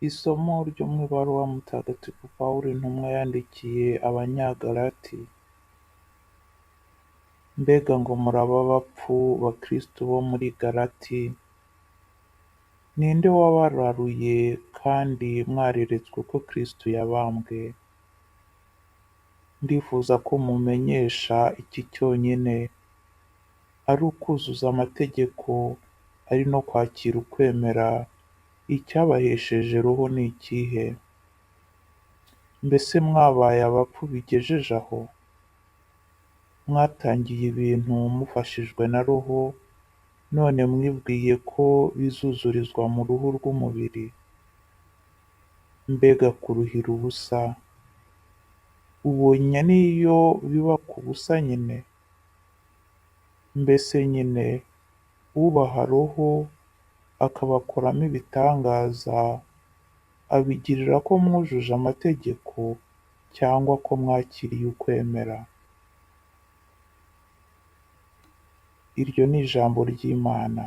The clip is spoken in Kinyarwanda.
Isomo ryo mu ibaruwa Mutagatifu Pawulo intumwa yandikiye Abanyagalati. Mbega ngo muraba abapfu, bakristu bo muri Galati! Ni nde wabararuye kandi mwareretswe ko Kristu yabambwe? Ndifuza ko mumenyesha iki cyonyine: ari ukuzuza amategeko, ari no kwakira ukwemera, icyabahesheje roho ni ikihe? Mbese mwabaye abapfu bigejeje aho? Mwatangiye ibintu mufashijwe na roho, none mwibwiye ko bizuzurizwa mu ruhu rw'umubiri? Mbega kuruhira ubusa! Ubonye n'iyo biba ku busa nyine? Mbese nyine, ubaha roho akabakoramo ibitangaza, abigirira ko mwujuje amategeko cyangwa ko mwakiriye ukwemera? Iryo ni ijambo ry'Imana.